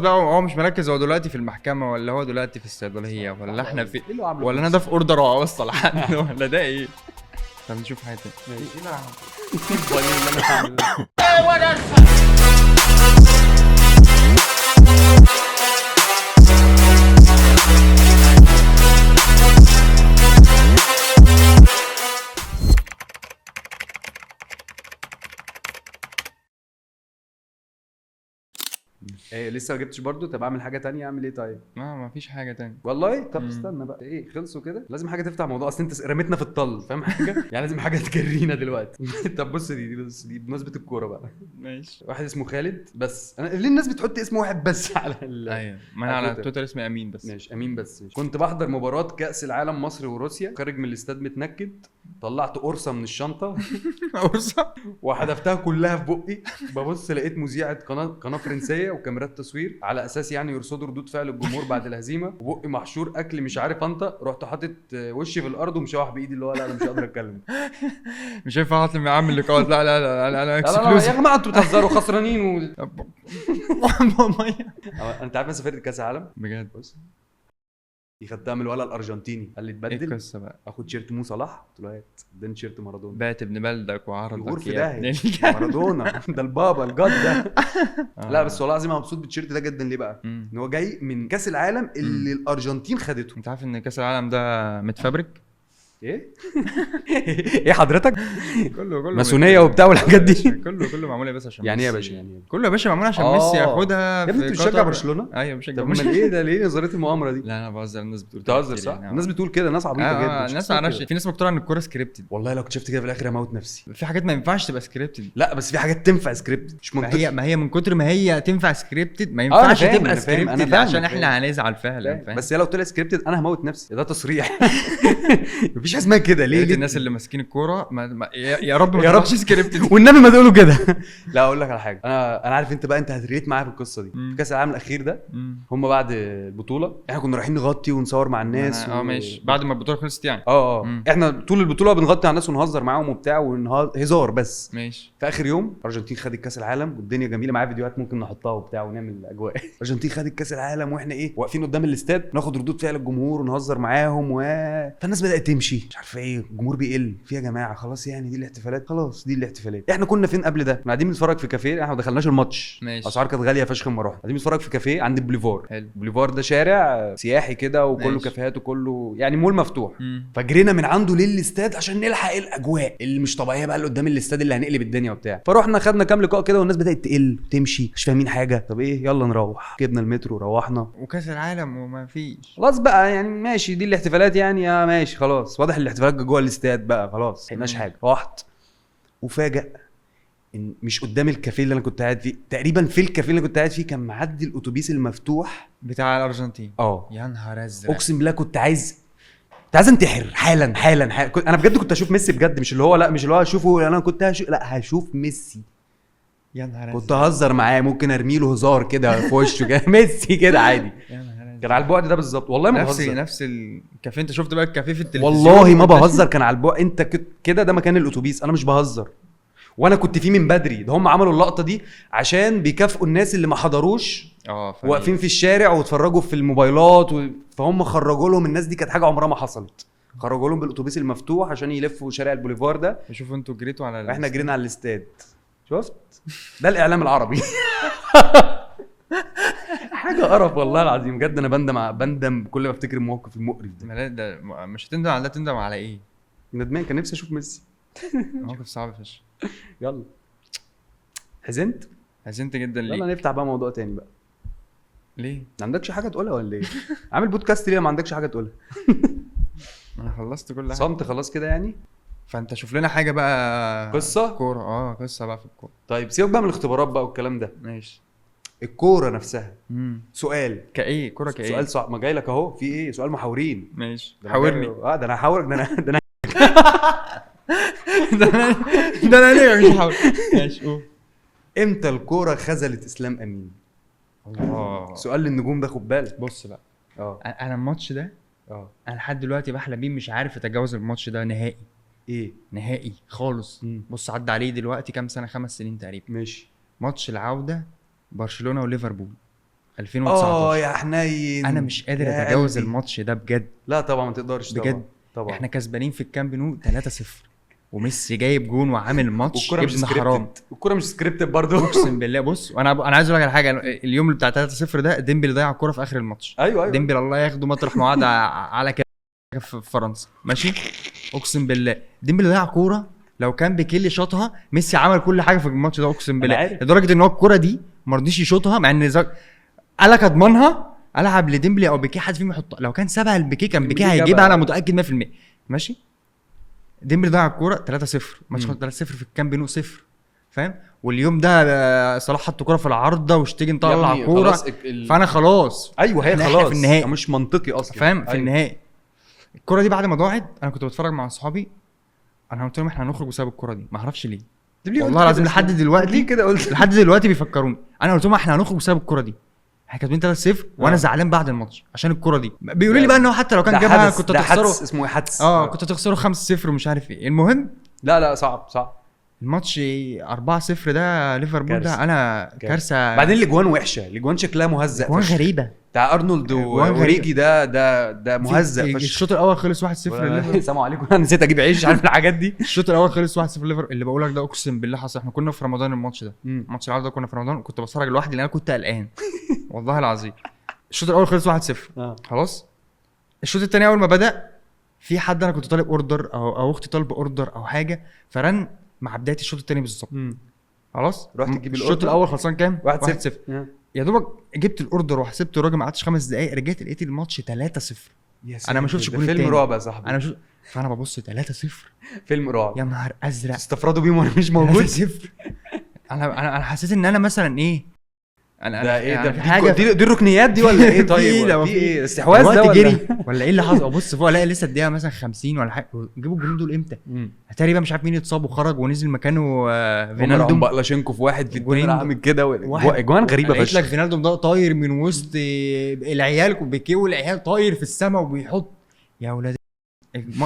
بقى هو مش مركز، هو دلوقتي في المحكمة ولا هو دلوقتي في الصيدلية ولا احنا في ايه اللي هو عامله؟ ولا انا ده في order وهوصل حد ولا ده ايه؟ طب نشوف حاجة تانية. ماشي. ايه اللي أنا عامله؟ البانيه اللي انا هعمله. ايه لسه ما جبتش برضو؟ طب اعمل حاجة تانية، اعمل ايه طيب؟ ما فيش حاجة تانية والله طب مم. استنى بقى، ايه خلصوا كده؟ لازم حاجة تفتح موضوع، اصل انت رميتنا في الطل، فاهم حاجة؟ يعني لازم حاجة تجرينا دلوقتي. طب بص دي بص دي بمناسبة الكورة بقى، ماشي. واحد اسمه خالد بس، انا ليه الناس بتحط اسم واحد بس على ايوه ما انا على تويتر. تويتر اسمي امين بس. ماشي امين بس. ماشي. كنت بحضر مباراة كاس العالم مصر وروسيا، خارج من الاستاد متنكد، طلعت قرصة من الشنطة قرصة وحدفتها كلها في بقي. ببص لقيت مذيعه قناة فرنسية وكاميرات تصوير على اساس يعني يرصدوا ردود فعل الجمهور بعد الهزيمة، وبقي محشور اكل مش عارف انطق، رحت حاطط وشي في الارض ومشوح بايدي اللي هو لا انا مش قادر اتكلم. مش هينفع اطلع اعمل لقاءات، لا لا لا انا لا لا لا يا exclusive. جماعة انتوا بتهزروا خسرانين مية. انت عارف انا سافرت كاس العالم؟ بجد؟ بص دي خدتها من الولد الارجنتيني، قال لي ايه اتبدل القصة بقى؟ اخد تيشيرت مو صلاح، قلت له هات، اداني تيشيرت مارادونا. بعت ابن بلدك يغور وعرضك في يا داهية. ابن الكلب. مارادونا ده البابا الجد ده. لا بس والله العظيم انا مبسوط بالتيشيرت ده جدا. ليه بقى؟ مم. ان هو جاي من كاس العالم اللي الارجنتين خدته. انت عارف ان كاس العالم ده متفبرك؟ ايه؟ ايه حضرتك؟ كله كله ماسونيه وبتاع والحاجات دي. كله معمول يا باشا عشان يعني ايه يا ميسي. باشا؟ يعني ايه؟ كله يا باشا معمول عشان ميسي ياخدها. يا ابني انت في بتشجع قطر. برشلونة؟ ايوه بشجع طب امال برشلونة. ايه ده؟ ليه نظرية المؤامرة دي؟ لا انا بهزر، الناس بتقول كده بتهزر كتير صح؟ يعني. الناس بتقول كده، ناس عبيطه جدا. مش الناس ما بتقول اعرفش، كده. في ناس مقتنعة ان الكورة scripted. والله لو اكتشفت كده في الاخر هموت نفسي. في حاجات ما ينفعش تبقى scripted. لا بس في حاجات تنفع سكريبت، مش ما منطقي. هي ما هي من كتر ما هي تنفع scripted ما أنا ينفعش فاهم، تبقى أنا فاهم، أنا scripted فاهم، عشان أنا احنا هنزعل فعلا، فاهم؟ بس هي لو طلع scripted انا هموت نفسي، ده تصريح. مفيش حاجة اسمها كده. ليه ليه ليه الناس اللي ماسكين الكورة ما يا رب ما يا رب. تطلعش scripted. والنبي ما تقولوا كده. لا اقول لك على حاجة، انا عارف انت بقى، انت هت relate معايا في القصة دي. مم. في كاس العالم الاخير ده، هم بعد البطولة احنا كنا رايحين نغطي ونصور مع الناس ماشي، بعد ما البطولة خلصت يعني. احنا طول البطولة بنغطي على الناس ونهزر معاهم وبتاع هزار بس. ماشي. في اخر يوم الارجنتين خدت كاس العالم والدنيا جميلة، معايا فيديوهات ممكن نحطها وبتاع ونعمل اجواء. الارجنتين خدت كاس العالم واحنا ايه واقفين قدام الاستاد ناخد ردود فعل الجمهور ونهزر معاهم فالناس بدات تمشي مش عارفه ايه، الجمهور بيقل في يا جماعة خلاص يعني دي الاحتفالات، خلاص دي الاحتفالات. احنا كنا فين قبل ده؟ كنا قاعدين بنتفرج في كافيه، احنا ما دخلناش الماتش، ماشي. اسعار كانت غالية فشخ اما رحنا. قاعدين بنتفرج في كافيه عند البوليفار. حلو. البوليفار ده شارع سياحي كده وكله ماشي. كافيهات وكله يعني مول مفتوح. مم. فجرينا من عنده للاستاد عشان نلحق الاجواء اللي مش طبيعية بقى اللي قدام الاستاد اللي هنقلب الدنيا وبتاع. فروحنا خدنا كام لقاء كده والناس بدات تقل وتمشي مش فاهمين حاجة. طب ايه يلا نروح. ركبنا المترو وروحنا وكاس العالم وما فيش خلاص بقى يعني ماشي دي الاحتفالات يعني، يا ماشي خلاص واضح الاحتفالات جوه الاستاد بقى خلاص ما لحقناش حاجة. رحت وفاجئ ان مش قدام الكافيه اللي انا كنت قاعد فيه، تقريبا في الكافيه اللي كنت قاعد فيه كان معدي الاتوبيس المفتوح بتاع الارجنتين. يا نهار ازرق. اقسم بالله كنت عايز انتحر حالا حالا, حالا. انا بجد كنت اشوف ميسي بجد، مش اللي هو لا مش اللي هو اشوفه، انا كنت لا هشوف ميسي. يا نهار كنت اهزر معاه، ممكن ارمي له هزار كده في وشه كده ميسي كده عادي. يا نهار ازرق. كان على البعد ده بالظبط والله ما بهزر. نفس الكافيه، انت شفت بقى الكافيه في التلفزيون؟ والله ما بهزر، كان على البعد. انت كده ده مكان الاتوبيس، انا مش بهزر وانا كنت فيه من بدري. ده هم عملوا اللقطة دي عشان بيكافئوا الناس اللي ما حضروش واقفين في الشارع واتفرجوا في الموبايلات فهم خرجوا لهم الناس دي، كانت حاجة عمرها ما حصلت. خرجوا لهم بالاتوبيس المفتوح عشان يلفوا شارع البوليفار ده. شوفوا انتوا جريتوا على احنا جرينا على الاستاد. شفت ده الاعلام العربي. حاجة قرف والله العظيم بجد. انا بندم كل ما افتكر الموقف المقرف ده. ده مش هتندم على ده، تندم على ايه؟ ندمان، كان نفسي اشوف ميسي. موقف صعب فشخ. يلا حزنت؟ حزنت جدا. ليه؟ يلا نفتح بقى موضوع تاني بقى. ليه؟ ما عندكش حاجة تقولها ولا ايه؟ عامل بودكاست ليه ما عندكش حاجة تقولها؟ انا خلصت كل حاجة. صمت خلاص كده يعني؟ فانت شوف لنا حاجة بقى. قصة؟ كورة. قصة بقى في الكورة. طيب سيبك بقى من الاختبارات بقى والكلام ده. ماشي. الكورة نفسها. سؤال كايه؟ كورة كايه؟ سؤال صعب ما جاي لك اهو. في ايه؟ سؤال محاورين. ماشي حاورني. ده انا هحاورك. ده انا ده انا ليه مش هحاور؟ ماشي قول. امتى الكورة خذلت اسلام امين؟ الله. سؤال للنجوم ده، خد بالك. بص بقى. انا الماتش ده انا لحد دلوقتي بحلم بيه، مش عارف اتجاوز الماتش ده نهائي. ايه؟ نهائي خالص. بص عدى عليه دلوقتي كام سنة؟ 5 سنين تقريبا. ماشي. ماتش العودة برشلونة وليفربول. 2019. يا حنين، انا مش قادر اتجاوز الماتش ده بجد. لا طبعا ما تقدرش بجد طبعا. احنا كسبانين في الكامب نو 3-0 وميسي جايب جون وعامل ماتش ابن حرام. والكوره مش scripted برضه اقسم بالله. بص انا عايز اقول لك على حاجة، اليوم اللي بتاع 3-0 ده ديمبلي ضيع الكورة في اخر الماتش. ايوه ديمبلي الله ياخده مطرح ما قعد على كف في فرنسا، ماشي. اقسم بالله ديمبلي ضيع كورة لو كان بيكيلي شاطها، ميسي عمل كل حاجة في الماتش ده اقسم بالله، لدرجة ان هو الكورة دي ما رضيش يشوطها، مع ان قالك اضمنها العب لديمبلي او بيكي، حد فيهم يحطها. لو كان سابها لبيكي كان بيكي هيجيبها، انا متاكد 100%. ماشي، ديمبلي ضيع الكورة 3-0، ماتش 3-0 في الكامب نو 0، فاهم؟ واليوم ده صلاح حط كورة في العارضة وشتيجن طلع كورة، فانا خلاص. ايوه هي خلاص في النهائي مش منطقي اصلا، فاهم؟ في النهائي الكورة دي بعد ما ضاعت انا كنت بتفرج مع اصحابي، انا قلت لهم احنا هنخرج بسبب الكورة دي، ما اعرفش ليه والله العظيم لحد دلوقتي. ليه كده قلت؟ لحد دلوقتي بيفكروني، انا قلت لهم احنا هنخرج بسبب الكورة دي، احنا كاتبين 3-0 وانا زعلان بعد الماتش عشان الكورة دي. بيقولوا لي بقى انه حتى لو كان جابها كنت هتخسره، اسمه حدس، كنت هتخسره 5-0 ومش عارف ايه. المهم لا صعب الماتش 4-0 ده ليفربول ده انا كارثة. بعدين الاجوان وحشة، الاجوان شكلها مهزأ، اجوان غريبة بتاع ارنولد واوريجي ده مهزأ فشخ. الشوط الاول خلص 1-0 لليفربول. السلام عليكم، انا نسيت اجيب عيش، عارف الحاجات دي. الشوط الاول خلص 1-0 ليفربول. اللي بقول لك ده اقسم بالله حصل. احنا كنا في رمضان الماتش ده، ماتش العودة كنا في رمضان، وكنت بتفرج لوحدي لان انا كنت قلقان والله العظيم. الشوط الاول خلص 1-0 خلاص. الشوط الثاني اول ما بدا في حد، انا كنت طالب order او اختي طالبه order او حاجة، فرن مع بداية الشوط الثاني بالظبط. خلاص رحت تجيب ال order. الشوط الاول خلصان كام؟ 1-0. يا دوبك جبت ال order وحسبت الراجل، ما قعدتش 5 دقائق، رجعت لقيت الماتش 3-0. انا ما شفتش الجول الثاني. فيلم رعب يا صاحبي. انا شفت، فانا ببص 3-0 فيلم رعب، يا نهار ازرق، استفردوا بيه وانا مش موجود. 3-0. انا حسيت ان انا مثلا ايه، انا ده ايه ده، حاجة دي الركنيات دي ولا ايه؟ طيب في ايه استحواذ ده ولا جري ولا ايه اللي حصل؟ ابص فوق الاقي لسه الدقيقة مثلا 50 ولا حاجة، جيبوا الجولين دول امتى؟ تقريبا مش عارف مين اتصاب وخرج ونزل مكانه فينالدوم. بقلاشينكو في واحد في الجون عامل كده، اجوان غريبة فشخ. لقيت لك فينالدوم ده طاير من وسط العيال وبيكي والعيال طاير في السماء وبيحط، يا ولاد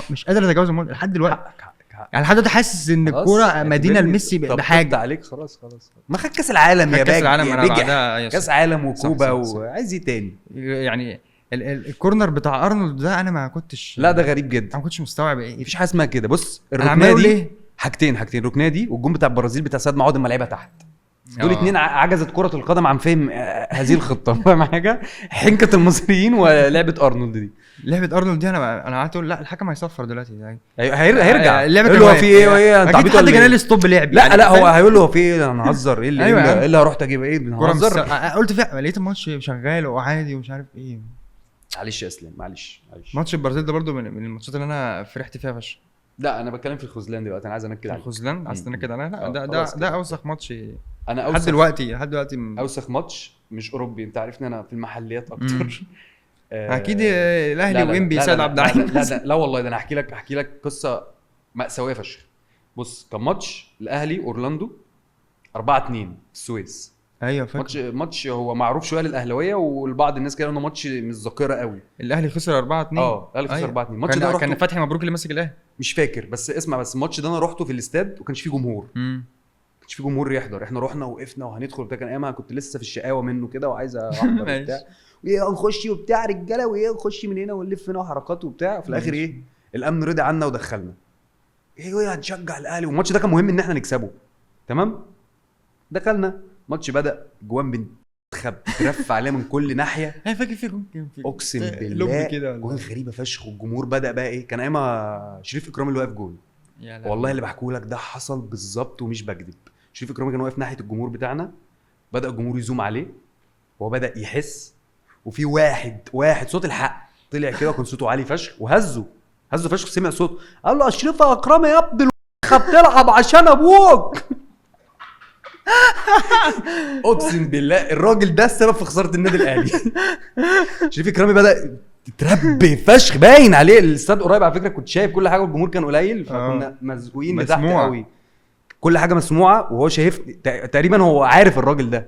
مش قادر اتجاوز الماتش لحد دلوقتي. يعني لحد دلوقتي حاسس ان الكورة مدينة لميسي بحاجة عليك. خلاص ما خد كاس العالم يا كاس العالم، انا بعدها كاس عالم وكوبا، وعايز ايه تاني يعني؟ ال corner بتاع ارنولد ده انا ما كنتش، لا ده غريب جدا، انا ما كنتش مستوعب ايه، مفيش حاجة اسمها كده. بص الركنيه دي حاجتين، الركنيه دي والجون بتاع البرازيل بتاع سعد معوض لما لعبها تحت، دول اتنين عجزت كرة القدم عن فهم هذه الخطة. فاهم حاجة؟ حنكة المصريين ولعبة أرنولد دي. لعبة أرنولد دي أنا قعدت أقول لا الحكم هيصفر دلوقتي يعني. هيرجع. اللعبة هو في إيه وإيه؟ أنت عبيط ولا إيه؟ حد كان stop لعب. لا لا هو هيقول له في إيه؟ أنا هنهزر إيه اللي إيه اللي هروح أجيب إيه؟ بنهزر. قلت فعلا لقيت الماتش شغال وعادي ومش عارف إيه. معلش يا إسلام، معلش. ماتش البرازيل ده برضو من الماتشات اللي أنا فرحت فيها فشخ. لا انا بتكلم في الخذلان دلوقتي، انا عايز انكد عليك. الخذلان عايز تنكد عليا؟ لا ده ده ده اوسخ ماتش انا لحد دلوقتي، لحد دلوقتي اوسخ ماتش مش اوروبي، انت عارفني انا في المحليات اكتر. اكيد الاهلي وانبي سيد عبد العال. لا لا لا والله ده انا احكي لك قصة مأساوية فشخ. بص كان ماتش الاهلي اورلاندو 4-2 السويس. ايوه فاكر. ماتش هو معروف شوية للاهلاويه والبعض الناس كده انه ماتش مش ذاكره قوي. الاهلي خسر 4-2. الاهلي خسر 4-2. الماتش ده كان فتحي مبروك اللي ماسك الاهلي، مش فاكر بس اسمع، بس الماتش ده انا روحته في الاستاد وكانش فيه جمهور. كانش فيه جمهور يحضر، احنا رحنا وقفنا وهندخل وبتاع، كان ايامها كنت لسه في الشقاوة منه كده وعايز احضر وبتاع، وايه نخش وبتاع رجاله، وايه نخش من هنا ونلف هنا وحركات وبتاع. في الاخر ايه الامن رضي عنا ودخلنا، ايه هنشجع الاهلي، والماتش ده كان مهم ان احنا نكسبه. تمام، دخلنا ماتش، بدا جوان بنتخب ترف عليه من كل ناحية. انا فاكر في جون، اقسم بالله جوان غريبة فشخ. والجمهور بدا بقى ايه، كان ايامها شريف اكرامي اللي واقف جون. والله اللي بحكيه لك ده حصل بالظبط ومش بكذب. شريف اكرامي كان واقف ناحية الجمهور بتاعنا، بدا الجمهور يزوم عليه وهو بدا يحس، وفي واحد صوت الحق طلع كده، كان صوته عالي فشخ وهزه فشخ، سمع صوته قال له اشرف اكرامي يا ابن بتلعب عشان ابوك. اقسم بالله الراجل ده السبب في خسارة النادي الاهلي. شريف اكرامي بدا يتربي فشخ، باين عليه. الاستاد قريب على فكرة، كنت شايف كل حاجة والجمهور كان قليل، فكنا مزقوقين لتحت قوي، كل حاجة مسموعة وهو شايف تقريبا، هو عارف الراجل ده.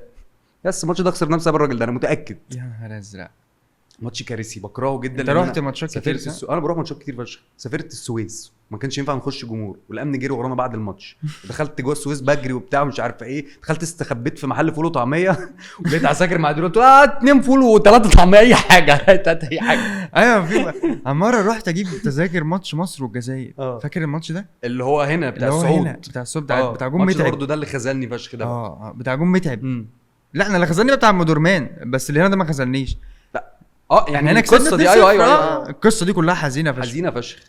بس الماتش ده خسرناه بسبب الراجل ده انا متاكد. يا نهار ازرق. ماتش كارثي بكرهه جدا. انت رحت ماتشات كتير؟ انا بروح ماتشات كتير فشخ. سافرت السويس ما كانش ينفع نخش جمهور، والامن جري ورانا بعد الماتش. دخلت جوه السويس بجري وبتاع مش عارف ايه، دخلت استخبيت في محل فول وطعميه ولقيت عساكر مع دول، قلت له 2 فول و3 طعميه اي حاجة اي حاجة. ايوه في مرة رحت اجيب تذاكر ماتش مصر والجزائر، فاكر الماتش ده اللي هو هنا بتاع الصعود، بتاع الصعود بتاع جون متعب برضه، ده اللي خذلني فشخ ده. بتاع جون متعب. لا انا اللي خذلني بتاع مدورمان، بس اللي هنا ده ما خذلنيش. لا يعني القصة دي ايوه القصة دي كلها حزينة فشخ، حزينة فشخ.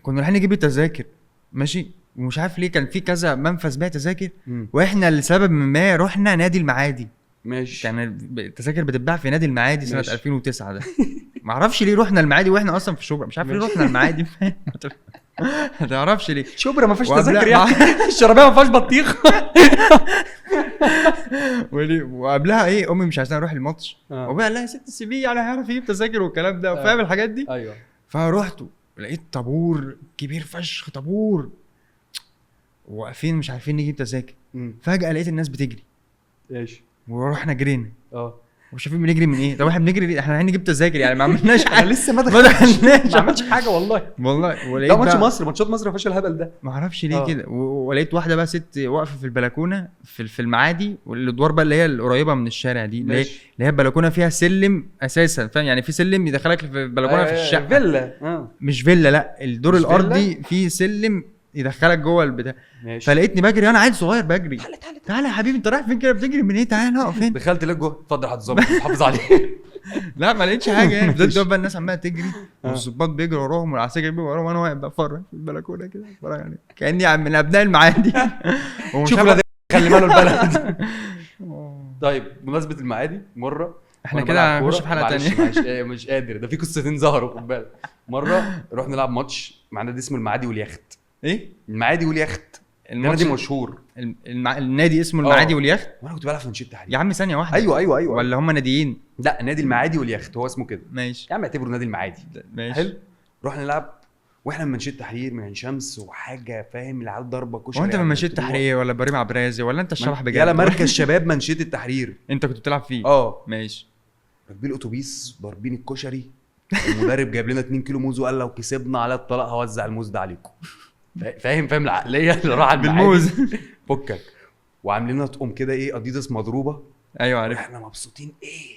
كنا رايحين نجيب التذاكر ماشي، ومش عارف ليه كان في كذا منفذ بيع تذاكر، واحنا لسبب ما رحنا نادي المعادي. ماشي. كان التذاكر بتتباع في نادي المعادي سنة 2009 ده. ما اعرفش ليه رحنا المعادي واحنا اصلا في شبرا، مش عارف ليه رحنا المعادي. ما تعرفش ليه شبرا ما فيهاش تذاكر يعني، الشرابيه ما فيهاش بطيخ. وقبلها ايه، امي مش عايزاني اروح الماتش، وبقى لها ست سي بي يعني هيعرف يجيب تذاكر والكلام ده، فاهم الحاجات دي. ايوه. فرحت لقيت طابور كبير فشخ، طابور واقفين مش عارفين نجيب تذاكر. فجأة لقيت الناس بتجري. ماشي. ورحنا جرينا. ومش عارفين بنجري من ايه. طب احنا بنجري ليه؟ احنا رايحين نجيب تذاكر يعني، ما عملناش حاجة لسه، ما دخلناش، ما عملتش حاجة والله والله. لا ماتش مصر، ماتشات مصر ما فيهاش الهبل ده، ما اعرفش ليه كده. ولقيت واحدة بقى ست واقفة في البلكونه في المعادي، والادوار بقى اللي هي القريبة من الشارع دي، اللي هي البلكونه فيها سلم اساسا، فاهم يعني؟ في سلم يدخلك في البلكونه في الشقة، فيلا. مش فيلا، لا الدور الارضي فيه سلم يدخلك جوه البتاع. فلقيتني بجري انا عيل صغير بجري، تعالى تعالى تعالى يا حبيبي انت رايح فين كده، بتجري من ايه؟ تعالى اقف هنا. دخلت لك جوه، اتفضل هتظبط حافظ عليه. لا ما لقيتش حاجة يعني. فضلت بقى الناس عماله تجري والظباط بيجروا وراهم والعساكر بيجروا وراهم، وانا واقف بتفرج في البلكونه كده، بتفرج عليهم كاني من ابناء المعادي. شوف خلي باله البلد. طيب بمناسبة المعادي، مرة احنا كده هنخش في حلقة ثانية. مش قادر، ده في قصتين ظهروا خد بالك. مرة رحنا نلعب ماتش مع نادي اسمه المعادي واليخت. ايه المعادي واليخت؟ النادي مشهور. النادي اسمه المعادي واليخت. وانا كنت بلعب في منشيه التحرير يا عم. ثانية واحدة. ايوه ولا هم ناديين؟ لا نادي المعادي واليخت هو اسمه كده. ماشي يا عم، اعتبره نادي المعادي. ماشي حلو. رحنا نلعب واحنا من منشيه التحرير من عين شمس وحاجه، فاهم؟ العيال ضربه كشري. وانت من منشيه التحرير ولا بريم عبرازي ولا انت الشبح بجد؟ يلا مركز شباب منشيه التحرير. انت كنت بتلعب فيه؟ ماشي. راكبين الاتوبيس ضاربين الكشري، المدرب جايب لنا 2 كيلو موز وقال لو كسبنا على الطلاق هوزع الموز ده عليكم. فاهم العقلية اللي راح بالموز. فكك. وعاملين لنا تقوم كده ايه، اديداس مضروبة. ايوه عارف. احنا مبسوطين ايه،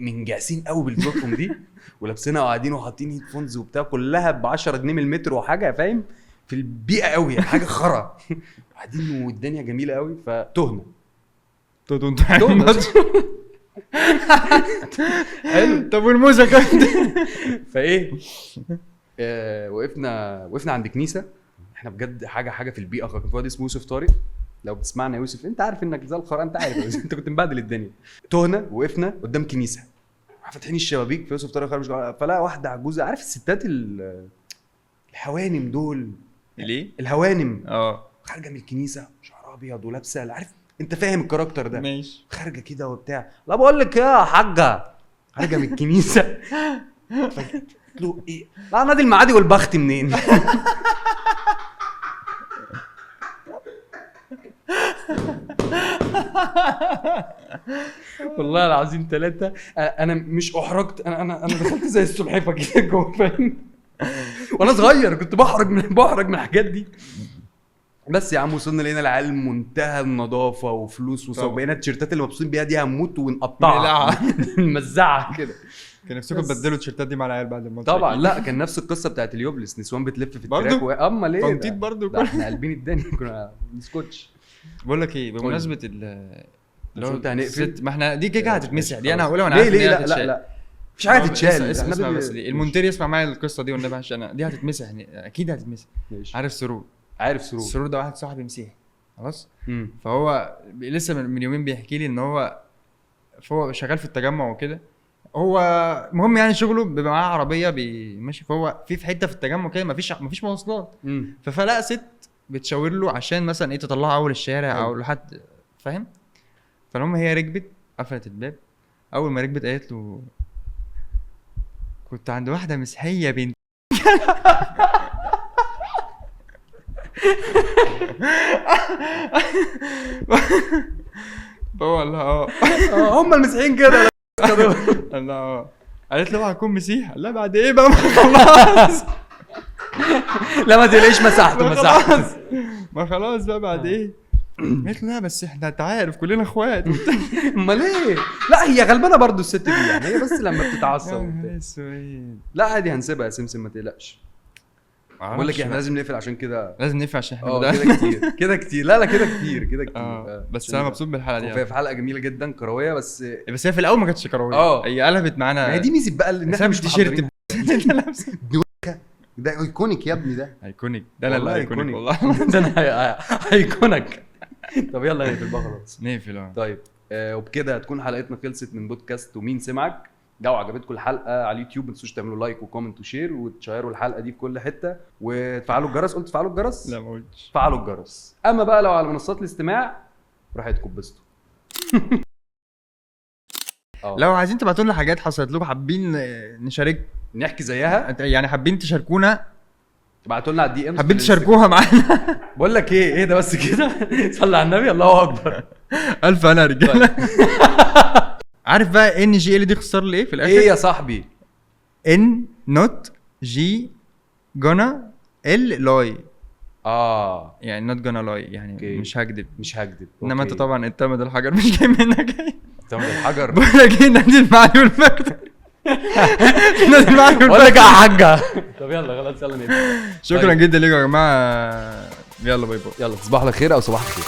من جاسين قوي بالتقوم دي، ولابسينها وقاعدين وحاطين headphones وبتاع، كلها ب 10 جنيه من المتر وحاجه، فاهم؟ في البيئة قوي يعني، حاجة خرا. قاعدين والدنيا جميلة قوي. فتهنا تهنا. حلو. طب والموزه كنت فايه، وقفنا عند كنيسة. احنا بجد حاجة في البيئة. كان في واد اسمه يوسف طارق، لو بتسمعنا يا يوسف انت عارف انك زي الخرا، انت عارف انت كنت مبهدل الدنيا. تهنا وقفنا قدام كنيسة، فاتحين الشبابيك، في يوسف طارق خارج، فلا واحدة عجوزه، عارف الستات الهوانم دول. ليه الهوانم؟ خارجه من الكنيسة، شعرها ابيض ولابسه، عارف انت فاهم ال character ده. ماشي. خارجه كده وبتاع، لا بقول لك يا حاجة، خارجه من الكنيسة. قلت له ايه؟ لا نادي المعادي والبخت منين؟ والله العظيم 3 انا مش احرجت، انا دخلت زي السلحفه كده جوه، فاهم؟ وانا صغير كنت بحرج من الحاجات دي. بس يا عم وصلنا لقينا العيال منتهى النظافة وفلوس، وبقينا التيشيرتات اللي مبسوطين بيها دي هنموت ونقطعها نمزعها كده. كان نفسكم تبدلوا التيشيرتات دي مع العيال بعد الماتش؟ طبعا. لا كان نفس القصة بتاعت اليوبلس، نسوان بتلف في ال track اما ليه تنطيط برضه، احنا قلبين الدنيا كنا نسكتش. بقول لك ايه، بمناسبة لو هنقفل، ما احنا دي كده هتتمسح دي، انا هقولها وانا عارف. ليه؟ لا لا لا مفيش حاجة تتشال. اسمع بس، المونتير يسمع معايا القصة دي والنبي، عشان انا دي هتتمسح اكيد هتتمسح. عارف سرور؟ عارف سرور. سرور ده واحد صاحبي مسيحي خلاص. فهو لسه من يومين بيحكي لي ان هو شغال في التجمع وكده، هو مهم يعني شغله بيبقى معاه عربية ماشي، فهو في حتة في التجمع كده مفيش مواصلات، ففلقى ست بتشاور له عشان مثلا ايه تطلعها اول الشارع او لحد، فاهم؟ فلما هي ركبت قفلت الباب، اول ما ركبت قالت له كنت عند واحدة مسيحية بنت. فهو قال لها هم المسيحيين كده. الله. قالت له هكون مسيح. لا بعد ايه بقى، ما خلاص. لا ما تقلقش، مسحته ما مسحته. خلاص، ما خلاص بقى بعد ايه. قالت له لا بس احنا انت عارف كلنا اخوات. امال ايه؟ لا هي غلبانه برضو الست دي يعني، هي بس لما بتتعصب يا وبتاع. نهار اسود. لا عادي هنسيبها يا سمسم ما تقلقش. بقول لك احنا لازم نقفل عشان كده، لازم نقفل عشان احنا اه بدأنا. كده كتير كده كتير، لا لا كده كتير كده كتير. بس عشان انا يبقى- مبسوط بالحلقة دي في حلقة جميلة جدا كروية بس. بس هي في الاول ما كانتش كروية، هي قلبت معانا. ما هي دي ميزة بقى ان احنا مش تيشيرت محضرين. ده iconic يا ابني ده. iconic ده، انا والله اللي iconic iconic. والله. ده انا iconic. طب يلا نقفل بقى خلاص. نقفل اه. طيب وبكده هتكون حلقتنا خلصت من بودكاست ومين سمعك. لو عجبتكم الحلقة على اليوتيوب ما تنسوش تعملوا like و comment و share وتشيروا الحلقة دي في كل حتة وتفعلوا الجرس. قلت تفعلوا الجرس؟ لا ما قلتش. فعلوا الجرس. اما بقى لو على منصات الاستماع براحتكم اتبسطوا. لو عايزين تبعتوا لنا حاجات حصلت لكم حابين نشارك، نحكي زيها، يعني حابين تشاركونا، ابعتوا لنا على ال DM. حابين تشاركوها معانا. بقول لك ايه، ايه ده بس كده؟ صلي على النبي، الله اكبر. الف انا يا رجاله. عارف بقى NGL دي اختصار لايه في الاخر؟ ايه يا صاحبي؟ N not G gonna L lie. يعني not gonna lie، يعني okay. مش هكدب. مش هكدب. انما انت طبعا التمد الحجر مش جاي منك. تمد الحجر. بقول لك ايه، نادي المعالي والمجد، نادي المعالي بقول لك والمجد. يا حاجة. طب يلا خلاص يلا نقفل. شكرا جدا ليكم يا جماعة، يلا bye bye. يلا تصبحوا على خير او صباح الخير.